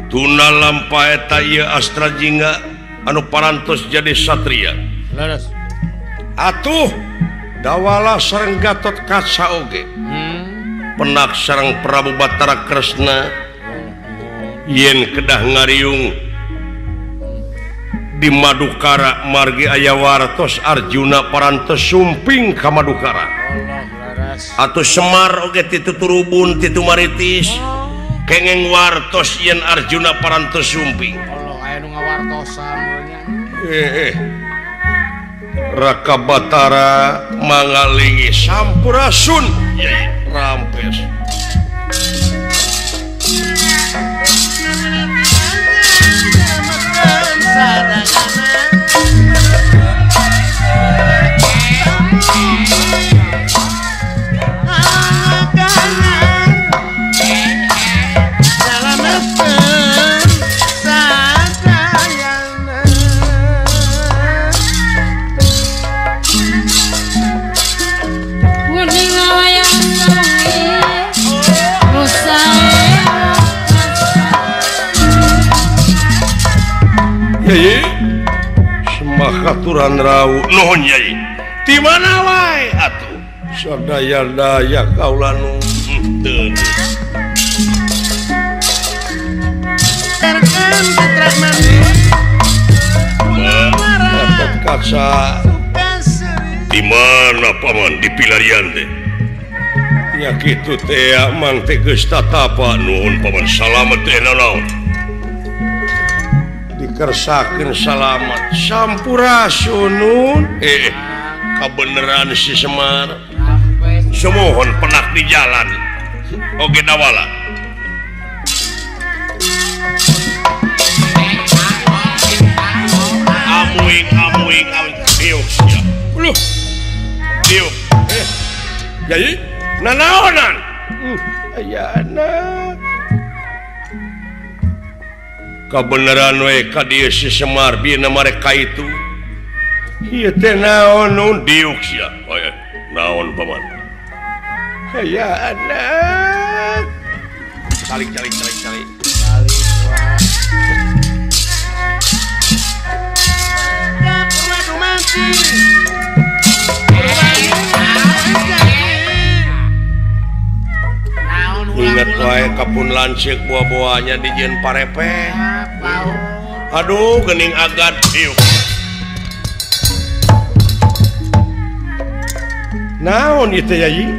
Tuna lampa eta ieu Astra Jingga anu parantos jadi satria. Leres. Atuh dawala sareng Gatot Kaca oge. Penak sareng Prabu Batara Kresna yen kedah ngariung di Madukara margi aya wartos Arjuna parantos sumping ka Madukara. Atuh Semar oge titu turubun titu maritis. Kengeng wartos yen Arjuna parantos sumping. Allah aya nu ngawartosan nya. Raka Batara mangalingi sampurasun yai rampes. Yai Semakaturan rau nuhun yai. Di mana wae atuh? Sadaya-daya kaula nu teu. Gatot Kaca. Di mana paman di pilarian teh? Nya kitu teh mang teh geus tatapa nuhun paman salamet teh nanaon. Dikersakeun salamat sampurasun kabeneran si Semar sumuhun penak di jalan oge dawala amuing amuing amuing diuk sia uluh diuk yai nanaonan aya anak kabeneran we ka dieu si Semar bieuna mereka itu ieu teh naon nu diuk sia naon paman aya anak calik calik calik calik calik ingat wae kapun lanceuk buah-buahnya dijieun parepe. Aduh geuning agad diuk. Naon ieu teh yai?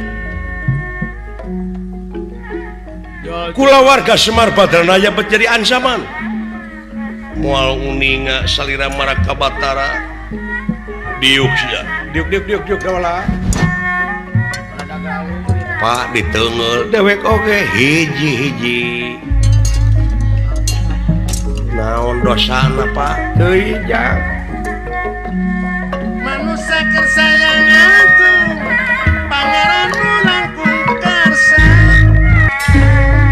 Kulawarga Semar Badranaya bet jadi ancaman. Moal uninga salira Maraka Batara. Diuk sia. Diuk diuk diuk diuk dawala. Pak diteunggeul dewek oge hiji-hiji. Naon dosana Pak? Teuing jang. Manusa keur sayang atuh, pangeran langkung karsa.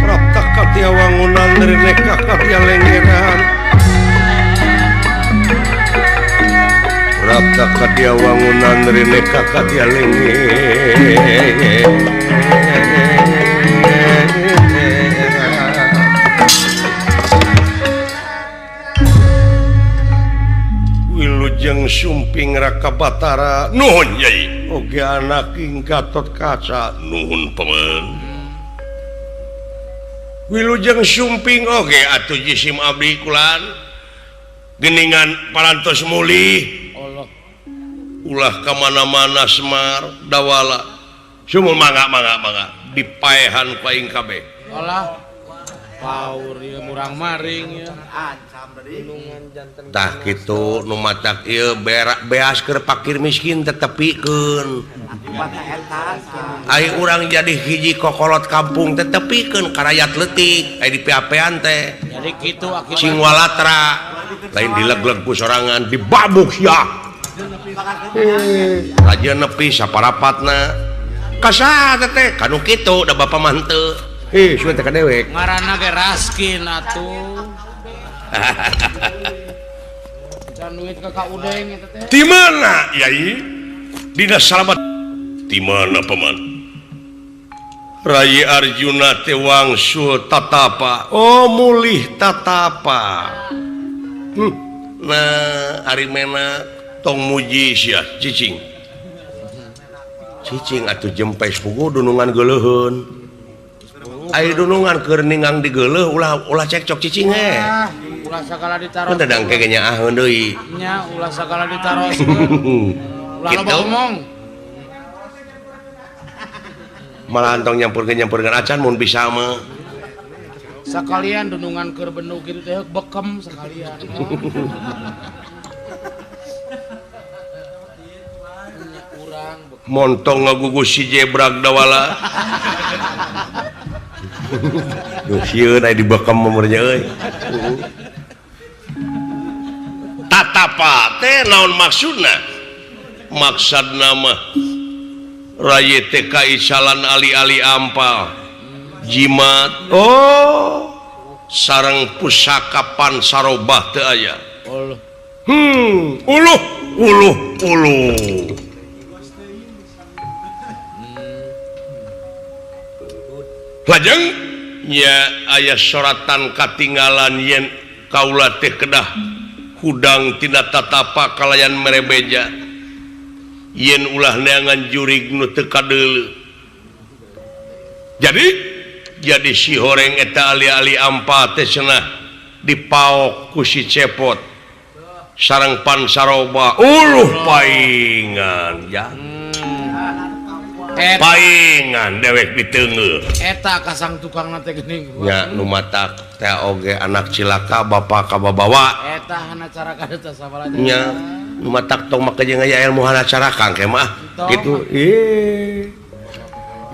Prapta katia wangunan rineka katia lenggeran. Prapta katia wangunan rineka katia lenggeran. Wilujeng sumping Raka Batara nuhun yai oge anak ing Gatot Kaca nuhun paman. Wilujeng sumping oge atuh jisim abdi kulan geningan parantos mulih Allah ulah ka mana-mana Semar dawala sumul mangga mangga mangga dipaehan ku aing kabeh. Allah paur ieu murang maring ya. Tah kitu nu matak ieu berak beas keur pakir miskin tetepikeun. Ai urang jadi hiji kokolot kampung tetepikeun ka rakyat leutik ai di PAP-an teh. Jadi kitu akibat cing walatra lain dilegleg ku sorangan dibabuk sia. Raja nepi saparapatna. Kasaha teh kanu kitu da bapa mah henteu. Suwe teh ka dewek. Ngaranna ge raskin atuh. Can duit ka Ka Udeng eta teh. Di mana Yai? Dina salamat. Di mana paman? Rai Arjuna teh wangsul tatapa. Oh mulih tatapa. Nah ari mena tong muji sia cicing. Cicing atuh jempes pugu dunungan geuleuheun. Ai dunungan keur ningang digeuleuh ulah ulah cekcok cicing eh. Ulah sagala ditaros. Kan dadang ke nyaaheun deui. Nya ulah sagala ditaroskeun. Ulah loba omong. Malah antong nyampurkeun acan mun bisa mah. Sakalian dunungan keur benuk kitu teh bekem sekalian. Montong ngagugus si jebrag dawala. Duh sieun aya dibekem umurnya euy. Tatapa teh naon maksudna? Maksudna mah rayi teh kaisalan ali-ali ampal. Jimat. Oh, sareng pusaka pansarobah teu aya. Uluh uluh uluh. Lajeng nya aya soratan katinggalan yen kaula teh kedah hudang tina tatapa kalayan merebeja yen ulah neangan jurig nu teu kadeuleu. Jadi si horeng eta ali-ali ampa teh cenah dipaok ku si Cepot sareng pansaroba uluh paingan ya. Paingan dewek diteungeuh. Eta kasang tukangna teh geuning. Nya nu matak teh oge anak cilaka bapa ka babawa. Eta hana caraka teh sabaraha. Nya nu matak tong make jeung aya ilmu hana caraka engke mah. Kitu. Ih.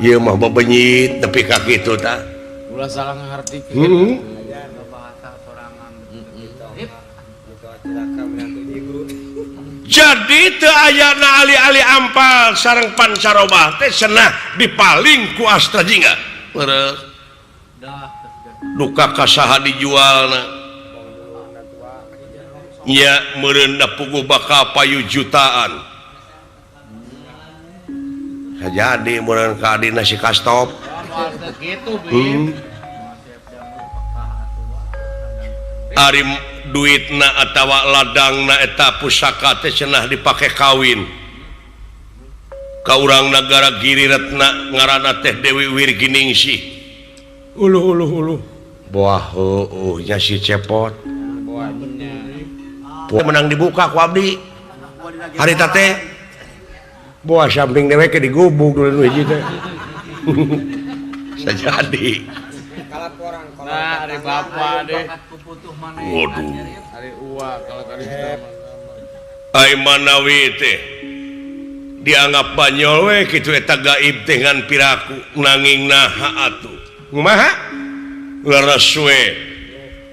Ieu mah bebenyit nepi ka kitu tah. Ulah salah ngahartikeun. Jadi teu ayana ali-ali ampal sareng pansarobah teh cenah dipaling ku Astra Jingga. Leres. Duka ka saha dijualna. Nya meureun da puguh bakal payu jutaan. Sajadi meureun ka adina si Kastop. Ari duitna atawa ladangna eta pusaka teh cenah dipake kawin ka urang nagara Giri Retna ngaranna teh Dewi Wirginingsih. Uluh uluh uluh. Boah heueuh nya si Cepot. Menang dibuka ku abdi. Harita teh boah samping dewek digubug dulu hiji teh. Sajadi. Nah, ari bapa deh. Waduh. Ari uwa kalau kali Ai manawi teh dianggap banyol we kitu eta gaib teh ngan piraku nanging naha atuh. Kumaha? Leres we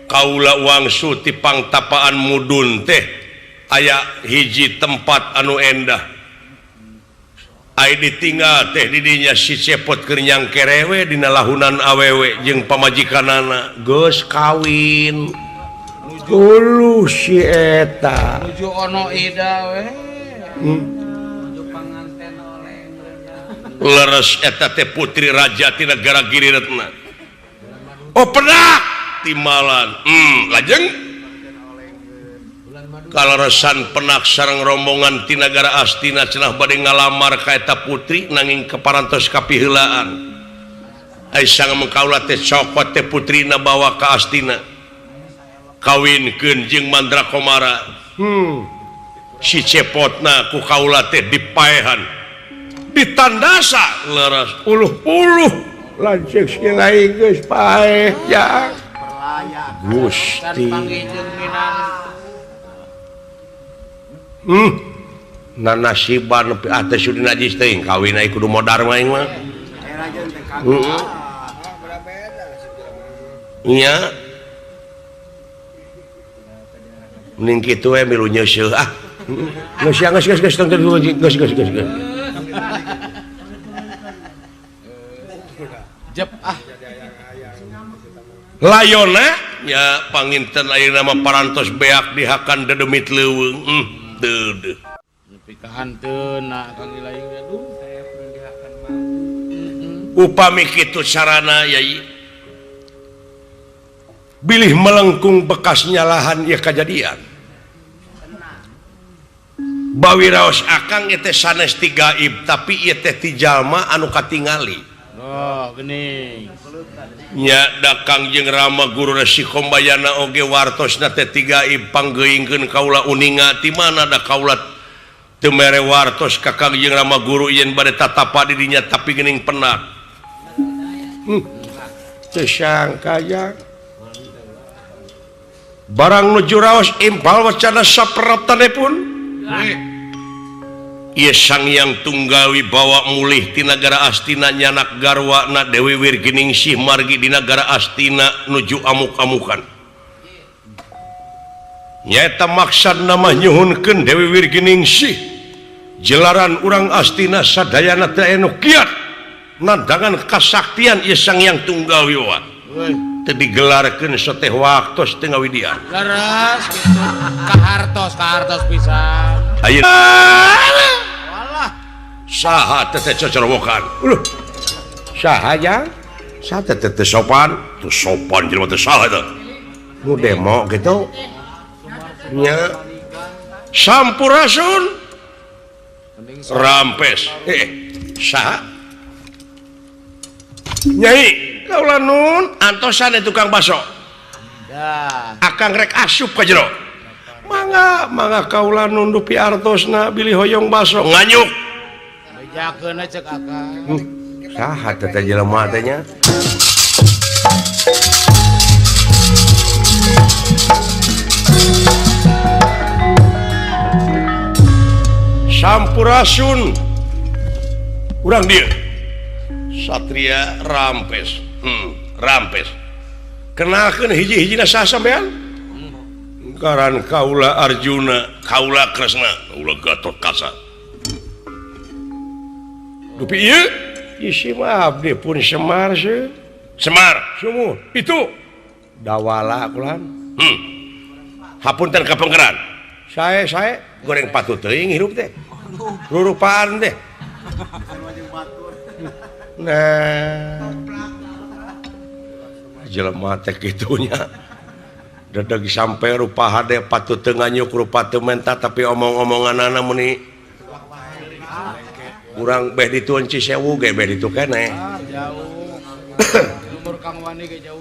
kaula wangsu ti pangtapaan mudun teh aya hiji tempat anu endah. Ai ditinggal teh didinya si Cepot keur nyangkerewe dina lahunan awewe jeung pamajikanana geus kawin. Uluh si eta. Nuju ono ida we. Nuju panganten oleng. Leres eta teh putri raja ti negara Giri Retna. Oh penak timalan. Lajeng kaleresan penak sareng rombongan ti nagara Astina cenah bade ngalamar ka eta putri nanging keparantos kapiheulaan. Ai sang mengkaula teh cokot teh putrina bawa ka Astina. Kawinkeun jeung Mandra Komara. Si Cepotna ku kaula teh dipaehan. Ditandasa leres uluh-uluh lanceuk si lain geus paeh ya. Gusti. Nanasiban nepi ah teh sudi najis teuing kawin ai kudu modar mah aing mah. Nya. Mending kitu we milu nyeuseuh ah. Geus ya geus geus geus geus geus geus geus. Jep ah. Layona Nya panginten ayeuna mah parantos beak dihakan dedemit leuweung. Teu nepi ka hanteuna Kang Ilaing aduh. Upami kitu carana yai. Bilih melengkung bekas nyalahan ieu kajadian. Bawi raos akang ieu teh sanes ti gaib tapi ieu teh ti jalma anu katingali. Oh, geuning. Nya da Kangjeng Rama Guru Resi Kombayana oge wartosna teh ti gaib panggeuingkeun kaula uninga ti mana da kaula teu mere wartos ka Kangjeng Rama Guru yen bade tatapa di dinya tapi geuning penat. Teu sangka ya. Barang nuju raos impal wacana saperetanipun. Ieu Sang Hyang Tunggal Wibawa mulih ti nagara Astina nyanak garwana Dewi Wirginingsih margi di nagara Astina nuju amuk-amukan. Nyaeta maksudna mah nyuhunkeun Dewi Wirginingsih jelaran urang Astina sadayana teh anu kiat nandangan kasaktian ieu Sang Hyang Tunggal Wibawa. Teu digelarkeun sateh waktos teu ngawidian. Leres kitu. Kahartos, kahartos pisan. Ayeuna walah saha teh teh cocorowokan. Uluh. Saha jang? Saha teh teh sopan? Teu sopan jelema teh saha teh. Nu demo kitu. Nya. Sampurasun. Rampes. Saha? Nyai kaula nun antosan tukang baso. Akang rek asup ka jero. Mangga, mangga kaula nun dupi artosna bilih hoyong baso nganyuk. Bejakeun cek akang. Saha teh teh jelema teh nya? Sampurasun. Urang dieu. Satria Rampes. Rampes. Kenalkeun hiji-hijina saha sampean? Ngaran kaula Arjuna, kaula Kresna, kaula Gatotkaca. Dupi ieu isi mah abdi pun Semar seuh. Semar, sumuh. Itu dawala kulan. Hapunten ka pengkeran. Sae sae goreng patut teuing hirup teh. Rurupaan teh. Nah, jelema teh kitunya. Dedeg sampai rupa hade patut teu nganyuk rupa teu menta tapi omong-omonganana meni urang beh dituan Cisewu ge beh ditu keneh.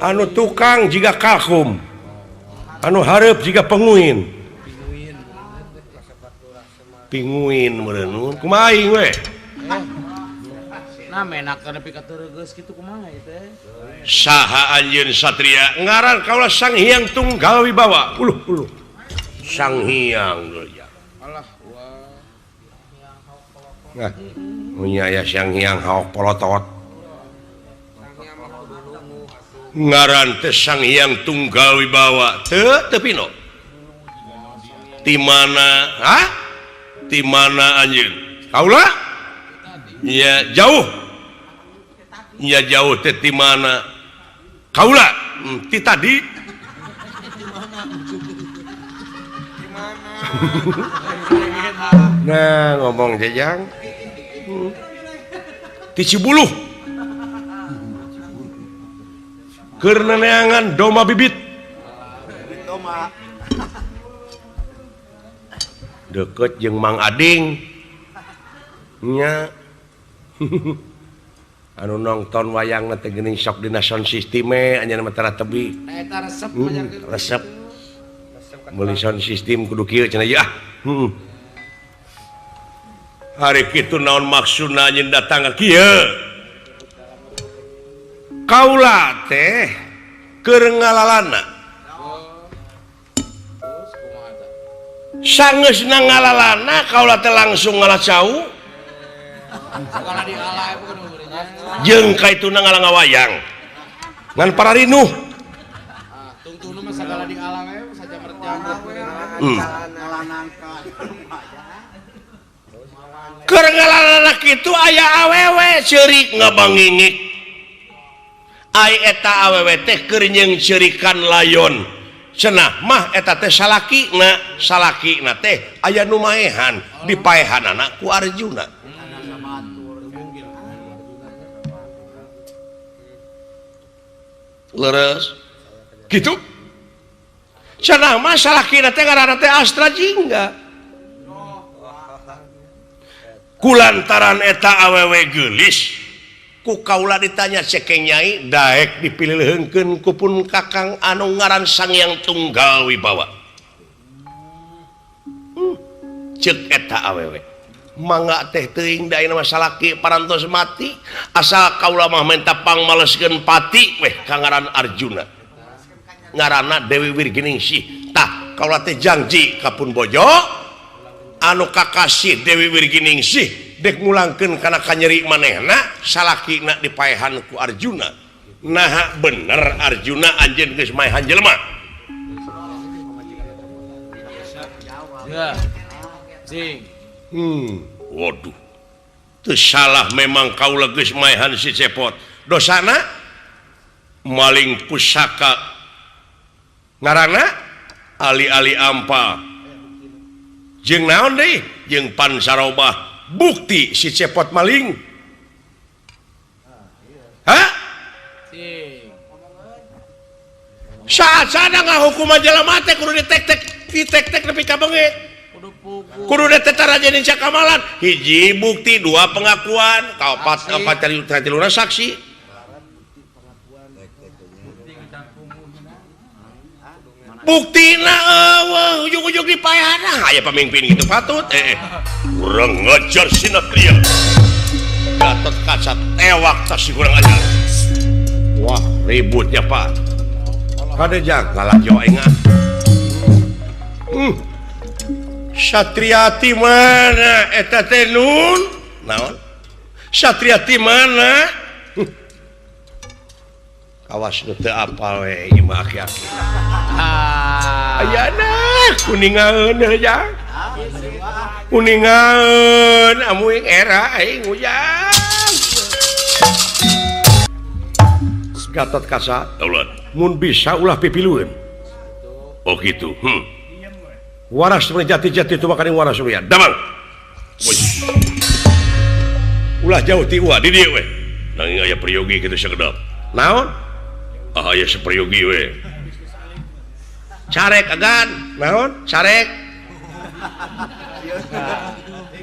Anu tukang jiga kalkum. Anu hareup jiga penguin. Pinguin meureun kumaha aing we. Nah menak nepi ka teu kitu kumaha ieu teh? Saha anjeun satria ngaran kaula Sang Hyang Tunggal Wibawa. Uluh uluh. Sang Hyang ya. Alah wah. Nah, nya aya Sang Hyang haok polotot. Ngaran teh Sang Hyang Tunggal Wibawa. Teu teu pino. Ti mana? Hah? Ti mana anjeun? Kaula? Ya jauh. Ya jauh teh ti mana? Kaula ti tadi. Nah, ngomong jejang. Ti Cibuluh. Keur neneangan domba bibit. Deket jeung Mang Ading. Nya. Anu nonton wayang teh geuning sok dina sound system anjeunna mah tara tebi. Eta resep resep. Meuli sound system kudu kieu cenah ieu ah. Hari kitu naon maksudna anjeun datang ka kieu? Kaula teh keur ngalalana. Sangeusna ngalalana kaula teh langsung ngalacau. Jeung ka ituna ngalang wayang ngan pararinuh. Tungtungna mah sagala dialang we sajamret-jamret. Keur ngalalana kitu aya awewe ceurik ngabangingik. Ai eta awewe teh keur nyeungceurikan layon. Cenah mah eta teh salakina, salakina teh aya nu maehan, dipaehanana ku Arjuna. Leres. Gitu. Cenah mah salakina teh ngaranna teh Astra Jingga. Kulantaran eta awewe geulis ku kaula ditanya cekeng nyai daek dipilihkeun ku pun kakang anu ngaran Sang Hyang Tunggal Wibawa. Ceuk eta awewe mangga teh teuing da ayeuna mah salaki parantos mati asal kaula mah menta pangmaleskeun pati weh ka ngaran Arjuna ngaranna Dewi Wirginingsih. Tah kaula teh jangji ka pun bojo anu kakasih Dewi Wirginingsih dek ngulangkeun kana kanyeri manehna salakina dipaehan ku Arjuna. Naha bener Arjuna anjeun geus maehan jelema. Ya. Sing. Waduh. Teu salah memang kaula geus maehan si Cepot. Dosana maling pusaka ngaranna Ali-ali Ampa. Jeung naon deui? Jeung Pansarobah. Bukti si Cepot maling. Hah? Saat-saat ngahukuman jelema teh kudu ditek-tek, ditek-tek nepi ka beungeut. Kudu ditetara jadi cakamalan. Hiji bukti, dua pengakuan, kaopat opat tiluna saksi. Buktina eueuh ujug-ujug dipaehana. Aya pamimpin gitu patut. Kurang ngajar sinatria. Gatot Kaca tewak tas si kurang ajar. Wah, ributnya Pak. Kade jaga lah jawa ingat. Satriati mana eta teh nun? Naon? Satriati mana? Awas nu teu apal we ieu mah aki-aki. Ayana kuningaeun ya. Kuningaeun amuing era aing ujang. Gatot Kaca, mun bisa ulah pipilueun. Oh gitu. Waras jati-jati itu makaning waras ya. Damang. Ulah jauh ti uah di dieu we. Nanging aya priyogi kitu sakedap. Naon? Ah aya sapriyogi we. Carek agan. Naon? Carek.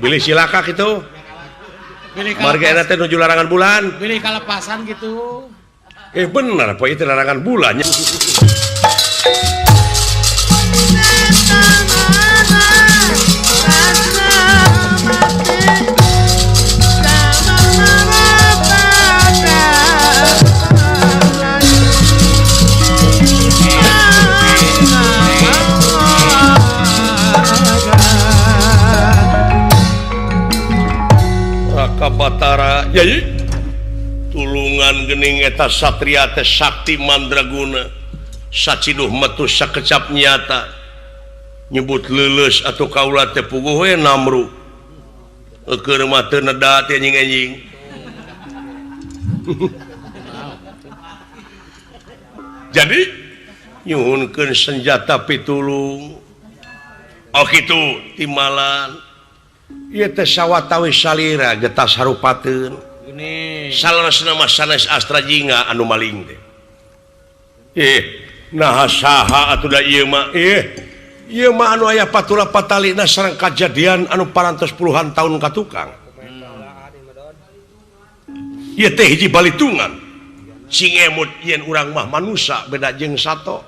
Bilih silaka kitu. Marga eta teh nuju larangan bulan. Bilih kalepasan gitu. Bener apa itu larangan bulannya. Raka Batara yai tulungan gening eta satria teh sakti mandraguna saciduh metu sakecap nyata nyebut leuleus atuh kaula teh puguh we namru keur mah teu neda teh anjing-anjing. Jadi nyuhunkeun senjata pitulung. Oh kitu timalan ieu teh sawatawis salira getas harupateun. Saleresna mah sanes Astra Jingga anu maling teh. Naha saha atuh da ieu mah? Ieu mah anu aya patula patalina sareng kajadian anu parantos puluhan tahun ka tukang. Ieu teh hiji balitungan. Sing emut yen urang mah manusa beda jeung sato.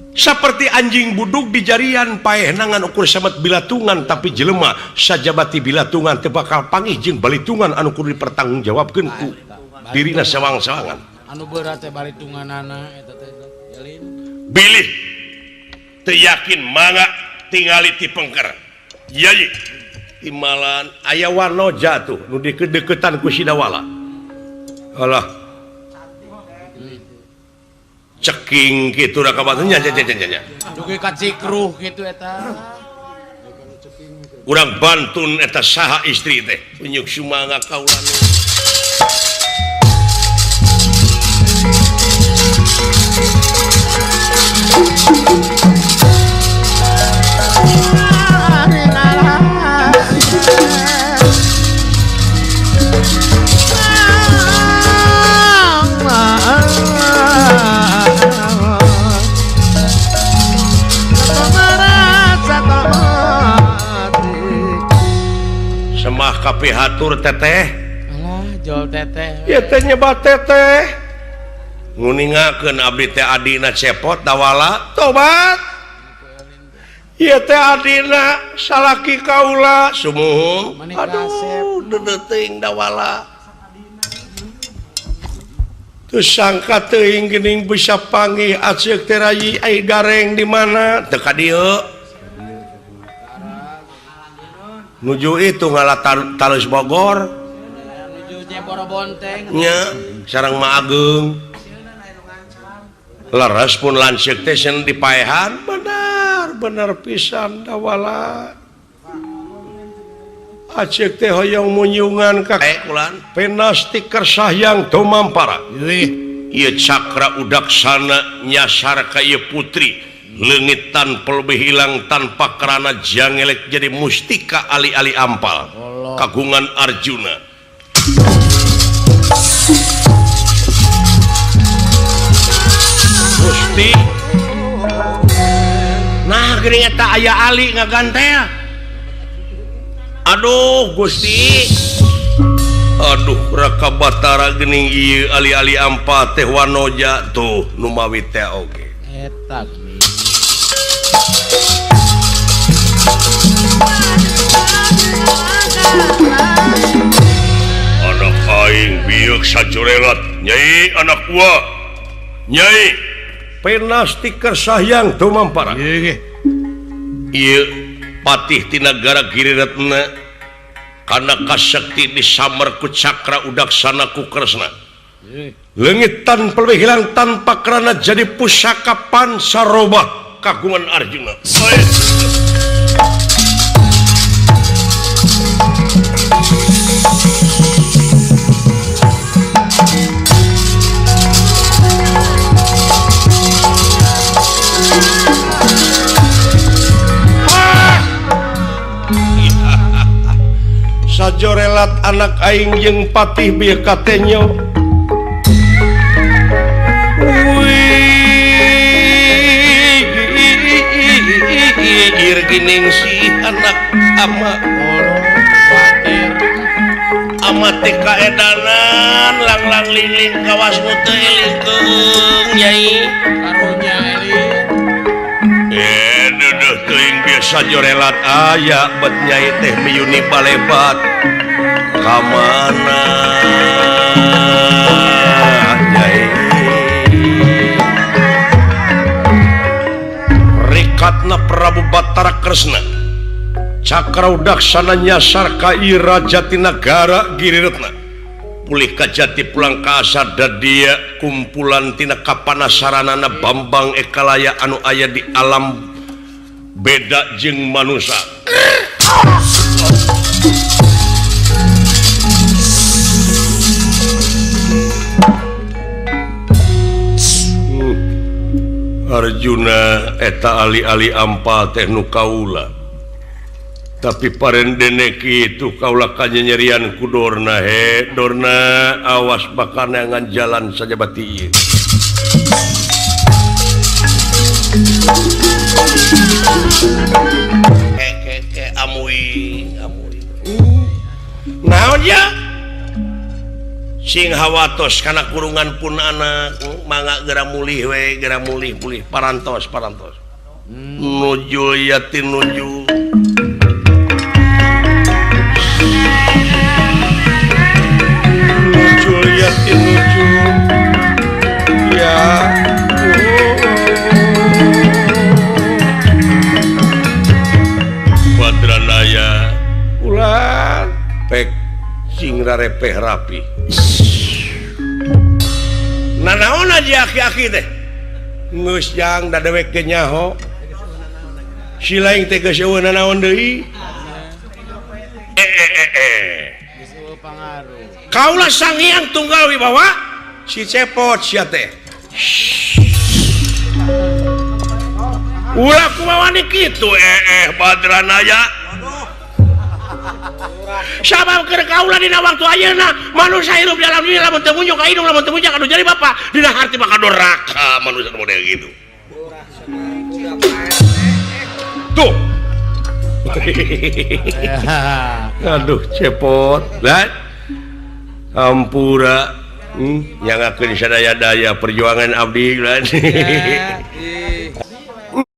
Seperti anjing buduk di jarian paeh nangan ukur samet bilatungan tapi jelema sajabati bilatungan teu bakal pangih jeung balitungan anu kudu dipertanggungjawabkeun ku dirina sawang-sawangan. Anu berat teh balitunganana eta teh jalin. Bilih teu yakin mangga tingali ti pengker. Yai timalan aya warnoja tuh nu dikedeketan ku Sidawala. Alah ceking gitu raka batunya nya. Dugi ka cikruh kitu eta. Urang bantun eta saha istri teh. Unyuk sumangga kaulane. Semah kapihatur teteh. Alah, jol teteh. Ieu teh nyebat teteh. Nguningakeun abdi teh adina cepot dawala tobat. Ieu teh adina salaki kaula sumuhun. Aduh, deudeuh dawala. Teu sangka teuing geuning bisa panggih aceuk teh rayi ai gareng di mana teu ka dieu. Nuju itu ngalah talus Bogor nya sareng Ma Ageung leres pun lanceuk teh sen dipaehan bener bener pisan dawala aceuk teh hoyong munyungan ka kulan penasti kersahyang tumampara ieu cakra udaksana nyasar ka ieu putri leungit tanpa lebih hilang tanpa kerana jangelek jadi mustika ali-ali ampal kagungan Arjuna. Gusti nah geuning eta aya ali ngagantel. Aduh Gusti, aduh Raka Batara geuning ieu ali-ali ampal teh wanoja tuh nu mawi teh oge eta. Anak aing biuk sajurelat nyai anak gua nyai penasti kersahyang tumampara ieu patih ti nagara Giriretna kana kasekti disamar ku cakra udaksana ku Kresna leungit tanpa lebih hilang tanpa kerana jadi pusaka pansarobah kagungan Arjuna. Sajorelat anak aing jeung patih bieu katenyo. Wih, gining si anak ama ama teh kaedanan langlang lingling kawas nu teu elingkeung nyai karunya eling. Duduh teuing biasa jorelat aya bet nyai teh miyuni balebat ka mana nyai rikatna Prabu Batara Kresna cakra udaksana nyasar ka ieu raja ti nagara Giriretna pulih ka jati pulang ka asar dadia kumpulan tina kapanasaranana Bambang Ekalaya anu aya di alam beda jeung manusa. Arjuna eta ali-ali ampal teh nu kaula tapi parendene kitu kaula kanyanyerian ku Dorna he Dorna awas bakal neangan jalan saja bati ieu. Ke amui amui naon ya sing hawatos kana kurungan pun anak mangga geura mulih we geura mulih mulih parantos parantos nuju yatin nuju nuju yatin nuju ya. Badranaya ulah pek sing rarepeh rapi. Nanaon aja aki-aki teh geus jang da dewek ge nyaho si lain teh geus eueuh nanaon deui. Kaula Sanghyang Tunggal Wibawa si cepot sia teh. Ulah kumaha wani kitu Badranaya. Sabab keur kaula dina waktu ayeuna manusia hirup di alam dunia lamun teu munyuk ka indung lamun teu munyuk ka nu jadi bapa dina harti maka doraka manusia model gitu. Tuh. Aduh cepot. Lah. Ampura nyangakeun sadaya-daya perjuangan abdi lah.